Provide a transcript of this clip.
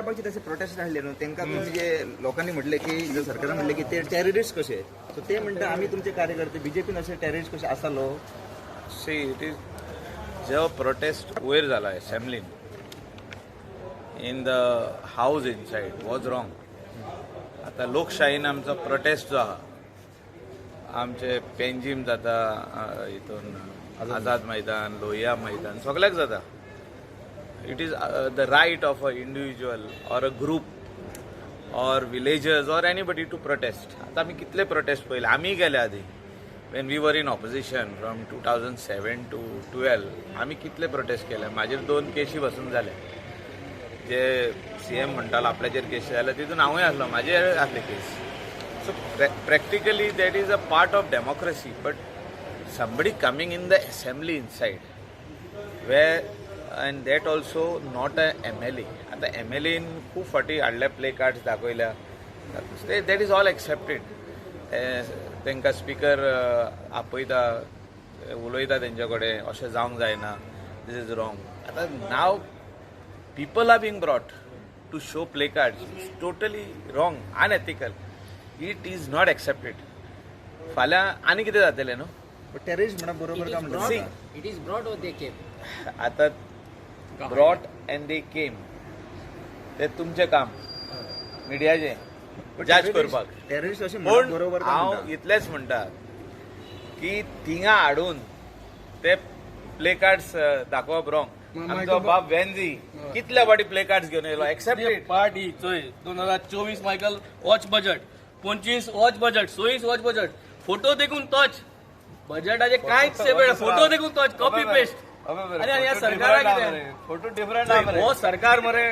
बाकीचे तसे प्रोटेस्ट आसले न्हू, तांकां तुमी जे लोकांनी म्हटलें की जे सरकारान म्हटलें की ते टेररिस्ट कशे, सो ते म्हणटा आमी तुमचे कार्यकर्ते, बीजेपीन अशे टेररिस्ट कशे आसालो. सी, it is जो प्रोटेस्ट वयर जाला असेंब्लीन, in the house inside, was wrong. आतां लोकशाहीन आमचो प्रोटेस्ट जो आहा, आमचे पेंजीम जाता, हितून आझाद मैदान, लोहिया मैदान, सगल्याक जाता. It is the right of a individual or a group or villagers or anybody to protest. आता आमी कितले प्रोटेस्ट पळयले. आमी गेले आदी, when we were in opposition from 2007 to 12, आमी कितले प्रोटेस्ट केले. म्हाजेर दोन केशी बसून जाले. जे सीएम म्हणटालो आपल्याचेर केशी जाल्या, तितून हांवूय आसलो, म्हाजेर आसले case. So practically that is a part of democracy, but somebody coming in the assembly inside where, and that also not a MLA. आता एमएलएन खूब फावटी हाडले, प्ले कार्ड्स दाखयल्या, that is all accepted. तांकां स्पिकर आपयता, उलयता तेंच्या कडेन, अशें जावंक जायना, this is wrong. आतां now people are being brought to show placards. It's totally wrong, unethical. It is not accepted. फाल्यां आनी कितें जातलें न्हू. टेररिस्ट म्हणप बरोबर काय म्हणटा? See. It is brought or they came? आता ब्रॉट अँड they came, ते तुमचें काम मिडियाचें जज करपाक. टेररिस्ट अशें म्हणप पूण बरोबर काय हांव म्हणटा? इतलेंच म्हणटा की थिंगा हाडून ते प्ले कार्ड्स दाखोवप रॉंग. आमचो बाब वेन्झी कितल्या फावटी प्ले कार्ड्स घेवन येयलो, एक्सेप्टेड. पार्टी चोय, 2024 Michael watch budget, 25 watch budget, 26 watch budget, photo देखून तोच बजेटाचे कांयच सेवेळ, फोटो देखून तोच कॉपी पेस्ट. आनी ह्या सरकाराक कितें फोटो डिफरंट. हो सरकार मरे.